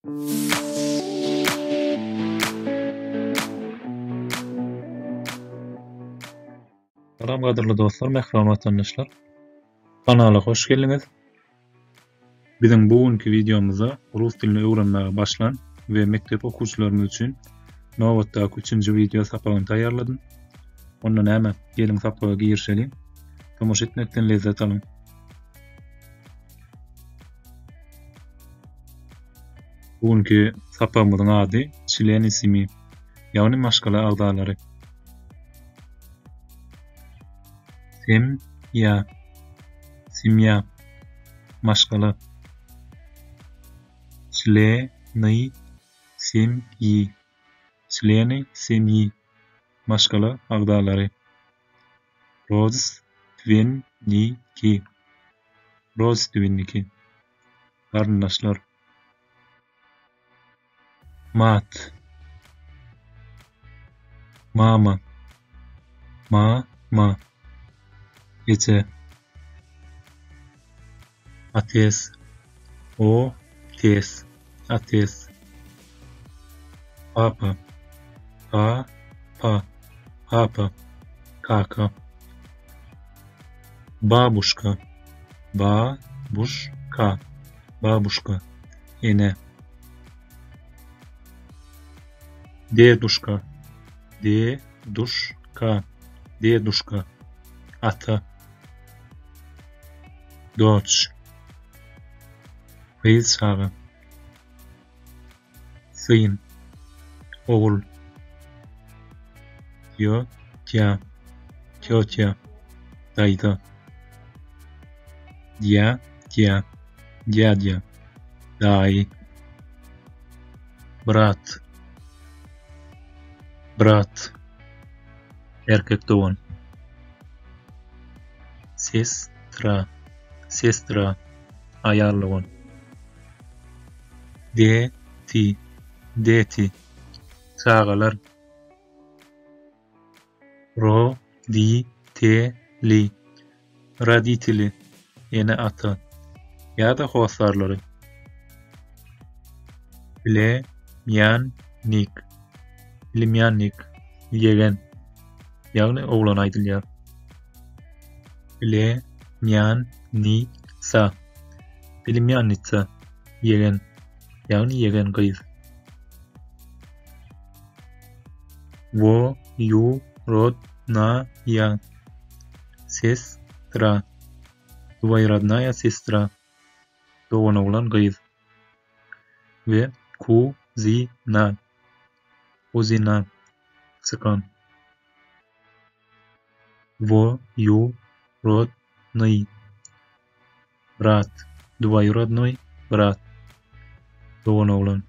Salam gadyrly dostlar, mähriban watandaşlar. Kanala hoş geldiňiz. Biziň bu günki wideomyzda rus dilini öwrenmäge başlan we mekdep okuwçylarymyz üçin nobatdaky üçünji wideo sapagyny taýýarladym. Onda näme, geliň sapaga girişeliň. Tomaşa etmekden lezzet alyň. Bu günki sapagymyzyň ady Çleny simi, ýagny maşgala agzalary. Semýa, semýa, maşgala. Çleny semýi, çleny semýi, maşgala agzalary. Rodstwenniki, rodstwenniki, garyndaşlar. Mat, mama, ma-ma, eje. Otes, o-tes, otes. Papa, pa-pa, papa, kaka. Babuşka, ba-buş-ka, babuşka, ene. Deduşka, de-duş-ka, deduşka, ata. Doç, gyz çaga. Syn, ogul. Týotýa, týotýa, daýza. Dýadýa, dýadýa, daýy. Brat, brat, erkek dogan. Sestra, sestra, aýal dogan. Deti, deti, çagalar. Ro, di, te, li, roditeli, ene-ata ýa-da hossarlary. Ple, mýan, nik, plemýannik, ýegen, ýagny oglana aýdylýar. Ple, mýan, ni, sa, plemýannitsa, ýegen, ýagny ýegen gyz. Wo, ýu, rod, na, ýa. Ses, tra. Dwoýurodnaýa sestra. Doganoglan gyz. We ku, zi, na. Kuzina. Çykan. Wo, ýu, rod, nyý. Brat, dwoýurodnoý brat, doganoglan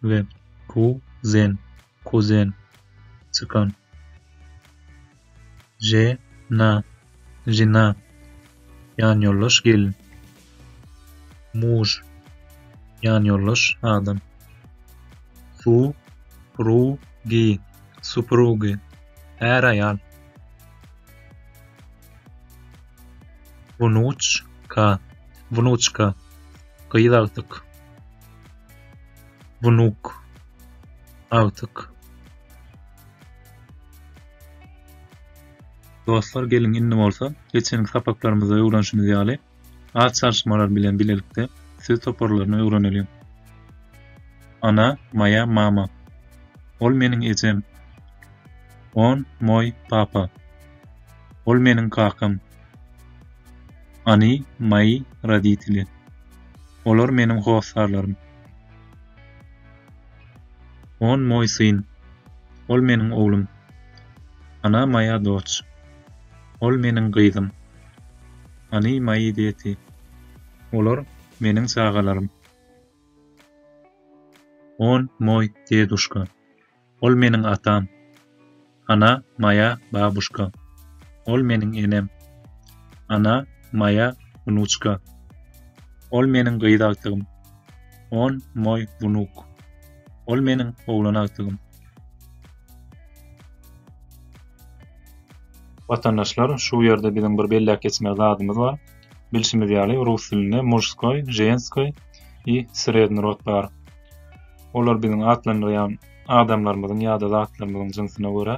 we ku zen, kuzen, çykan. Je na, žena, ýanýoldaş gelin. Muž, ýanýoldaş adam. Su pru gi, suprugi, är-aýal. Wnuçka, wnuçka, gyz agtyk. Wnuk, agtyk. Dostlar geliň indi bolsa geçenki sapaklarymyzda öwrenişimiz ýaly at çalyşmalar bilen bilelikde söz toparlaryny öwreneliň. Ana, maýa, mama. Ol meniň ejem. On, moý, papa. Ol meniň kakam. Ani, mai, roditeli. Olar meniň hossarlarym. On moý syn. Ol meniň oglum. Ana maýa doç. Ol meniň gyzym. Ani mai deti. Olar meniň çagalarym. On moý deduşka. Ol meniň atam. Ana maýa babuşka. Ol meniň enem. Ana maýa wnuçka. Ol meniň gyz agtygym. On moý wnuk. Ol meniň oglan agtygym. Watandaşlar, şu ýerde biziň bir belläp geçmeli zadymyz bar. Bilşimiz ýaly, rus dilinde mužskoý, ženskoý i sredni rod bar. Olar biziň atlandyrýan adamlarymyzyň ýa-da zatlarymyzyň jynsyna görä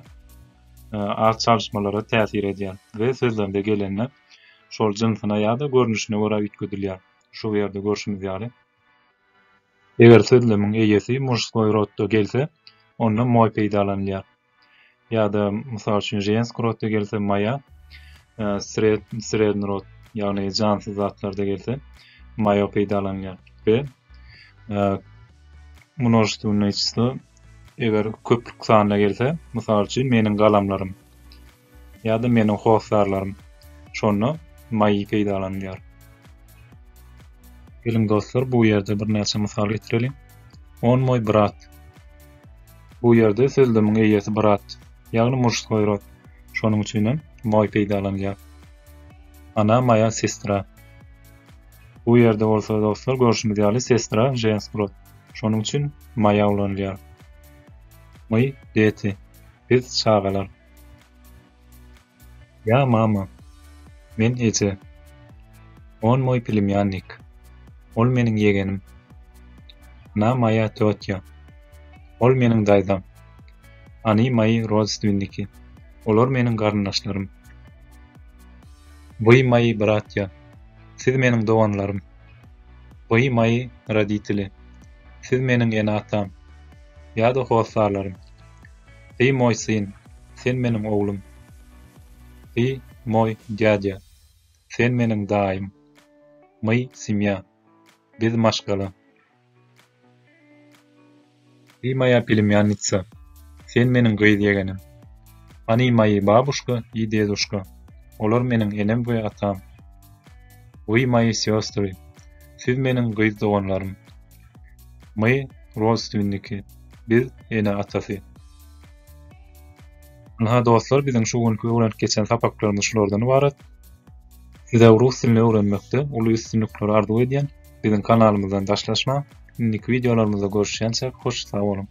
at çalyşmalara täsir edýär we sözlemde gelende şol jynsyna ýa-da görnüşine görä üýtgedilýär. Şu ýerde görşümiz ýaly. Eger sözlemiň eýesi mužskoý rodda gelse, onda moý peýdalanylýar. Ýa-da, mysal üçin, ženskiý rodda gelse maýa, sred, sredniý rod, ýagny jansyz zatlarda gelse maýo peýdalanylýar. We množestwennoe çyslo eger köplük sanda gelse, mysal üçin, meniň galamlarym ýa-da meniň hossarlarym, şonda maýy peýdalanylýar. Geliň dostlar, bu ýerde birnäçe mysal getireliň. On moý brat. Bu ýerde sözlemiň eýesi brat, ýagny mužskoý rod. Şonuň üçin hem moý peýdalanylýar. Ona moýa sestra. Bu ýerde bolsa dostlar görşümiz ýaly sestra ženski rod. Şonuň üçin moýa ulanylýar. My deti. Biz çagalar. Ýa mama. Men eje. On moý plemýannik. Ol meniň ýegenim. Ona moýa týotýa. Ol meniň daýzam. Oni moýi rodstwenniki. Olar meniň garyndaşlarym. Wy moýi bratýa. Siz meniň doganlarym. Wy moýi roditeli. Siz meniň ene-atam. Ýa-da hossarlarym. Ty moý syn. Sen meniň oglum. Ty moý dýadýa. Sen meniň daýym. My semýa. Biz maşgala. Ty moýa plemýannitsa. Sen meniň gyz ýegenim. Oni moýi babuşka i deduşka. Olar meniň enem we atam. Wy moýi sýostry. Siz meniň gyz doganlarym. My rodstwenniki. Biz ene-atasy. Ynha dostlar biziň şu günki öwrenip geçen sapaklarymyz şulardan ybarat. Size rus dilini öwrenmekde uly üstünlikleri arzuw edýän. Biziň kanalymyzdan daşlaşmaň. Indiki wideolarymyzda görüşýänçäk hoş sag boluň.